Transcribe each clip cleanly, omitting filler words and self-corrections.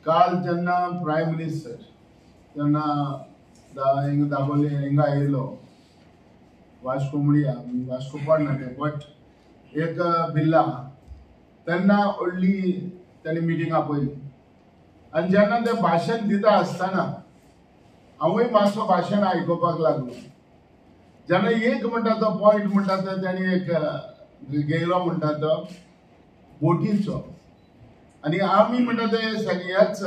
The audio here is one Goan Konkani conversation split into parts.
काल जेन्ना प्रायम मिनिस्टर तेन्ना हिंगा दाबोली हिंगा आयिल्लो वास्को म्हणया, वास्को पडना तें, बट एक बिल्ला तेन्ना व्हडली ताणी मिटींग आपयली आनी जेन्ना तें भाशण दिता आसतना हांवूय मातसो भाशण आयकुपाक लागलो. जेन्ना एक म्हणटा तो पॉयंट म्हणटा तो ताणी एक घेयलो म्हणटा तो बोटीचो, आनी आमी म्हणटा ते सगळ्याच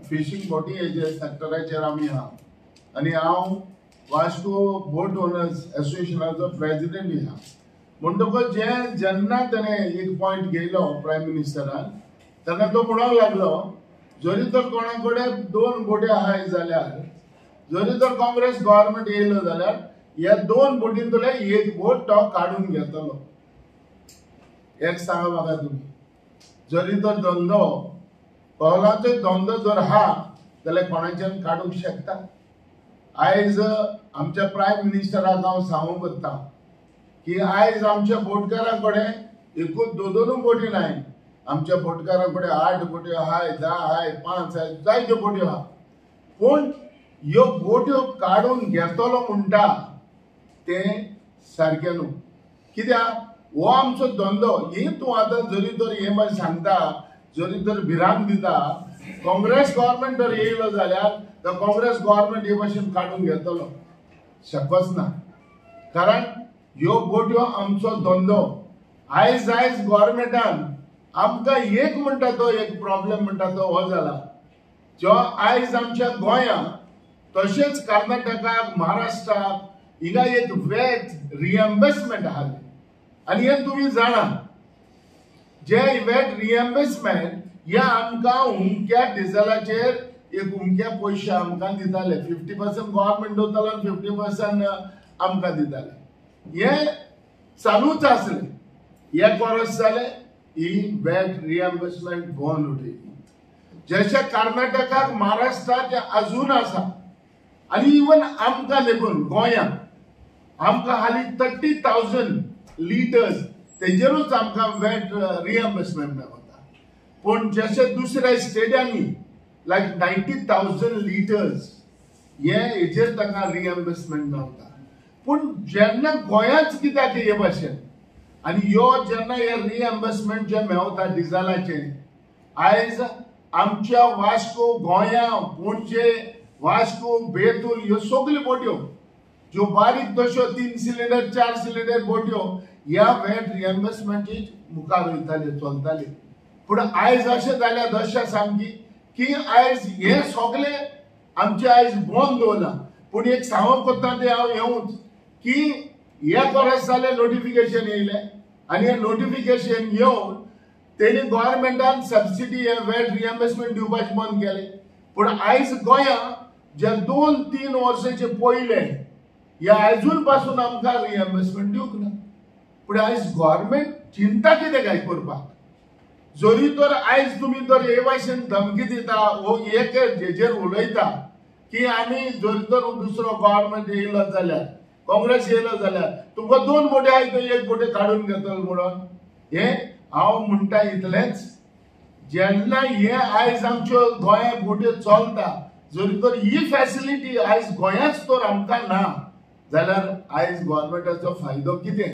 फिशींग बोटी हेजे सेक्टराचेर आमी आहा आनी हांव वास्को बोट ओनर्स एसोसिएशनाचो प्रेजिडेंट आहा. म्हणटकच जे जेन्ना तेणें एक पॉयंट घेयलो प्रायम मिनिस्टरान तेन्ना तो म्हणूंक लागलो जरी तर कोणा कडेन दोन बोटी आहाय जाल्यार, जरी तर काँग्रेस गव्हर्मेंट येयलो जाल्यार ह्या दोन बोटींतले एक बोट तो काडून घेतलो. एक सांगा म्हाका तुमी, जरी तर धंदो पवलाचो धंदो जर आहा जाल्यार कोणाच्यान काडूंक शकता. आयज आमच्या प्रायम मिनिस्टराक हांव सांगूंक सोदता की आयज आमच्या बोटकारां कडेन एकूच दोन दोनूय बोटी नाय, आमच्या बोटकारां कडेन 8 बोट्यो आहाय, 10 आहाय, 5 आहाय, जायत्यो बोट्यो आहा. पूण ह्यो बोट्यो काडून घेतलो म्हणटा तें सारकें न्हू. कित्याक हो आमचो धंदो. ही तूं आतां जरी तर हें मागीर सांगता, जरी तर भिरांत दिता, काँग्रेस गव्हर्मेंट जर येयलो जाल्यार तर काँग्रेस गव्हर्मेंट हे भाशेन काडून घेतलो शकच ना. कारण ह्यो बोट्यो आमचो धंदो. आयज आयज गव्हर्मेंटान आमकां एक म्हणटा तो एक प्रॉब्लेम म्हणटा तो हो जाला, जो आयज आमच्या गोंयांत तशेंच कर्नाटकाक, महाराष्ट्राक हिंगा एक वॅट रिएम्बर्समेंट आहा. आनी हें तुमी जाणा, जे वॅट रिएम्बर्समेंट हे आमकां उमक्या डिझलाचेर एक उमक्या पयशे आमकां दिताले, 50% गव्हर्मेंट दवरतालो आनी 50% आमकां दिताले. हें चालूच आसलें. एक वर्स जालें ही वॅट रिएम्बर्समेंट बंद उडयली. जशें कर्नाटकाक, महाराष्ट्राक अजून आसा आनी इवन आमकां लेगून गोंयांत आमकां हालीं 30,000 लिटर्स तेजेरूच आमकां वॅट रिएम्बर्समेंट मेळटा. पूण जशें दुसऱ्या स्टेटांनी लायक 90,000 लिटर्स हे हेजेर तांकां रिएम्बर्समेंट मेळटा. पूण जेन्ना गोंयांत कित्याक हे भाशेन आनी ह्यो जेन्ना हे रिएम्बर्समेंट जें मेळटा डिझलाचें, आयज आमच्या वास्को, गोंया, पणजे, वास्को, बेतूल ह्यो सगल्यो बोट्यो ज्यो बारीक तश्यो 3 सिलिंडर 4 सिलिंडर बोट्यो ह्या वॅट रिएम्बर्समेंटी मुखार वयताल्यो, चलताल्यो. पूण आयज अशें जाल्या दशा सामकी की आयज हें सगळें आमचें आयज बंद दवरलां. पूण एक सांगूंक कोत्ता तें हांव येवूच की एक वर्स जालें नोटिफिकेशन येयलें आनी हें नोटिफिकेशन येवन तेणी गव्हर्मेंटान सबसिडी हे वॅट रिएम्बर्समेंट दिवपाचें बंद केलें. पूण आयज गोंयांत जे 2-3 वर्सांचे पयले ह्या आयजून पासून आमकां रिएम्बर्समेंट दिवंक ना. पूण आयज गव्हर्मेंट चिंता कितें काय करपाक? जरी तर आयज तुमी तर हे भाशेन धमकी दिता वो एक जेजेर उलयता की आमी जरी तर दुसरो गव्हर्मेंट येयलो जाल्यार, काँग्रेस येयलो जाल्यार तुमकां 2 बोटे आहाय तो एक बोटे काडून घेतलो म्हणून, हें हांव म्हणटा इतलेंच. जेन्ना हें आयज आमच्यो गोंया बोट्यो चलता, जरी तर ही फॅसिलिटी आयज गोंयांच तर आमकां ना जाल्यार आयज गव्हर्मेंटाचो फायदो कितें?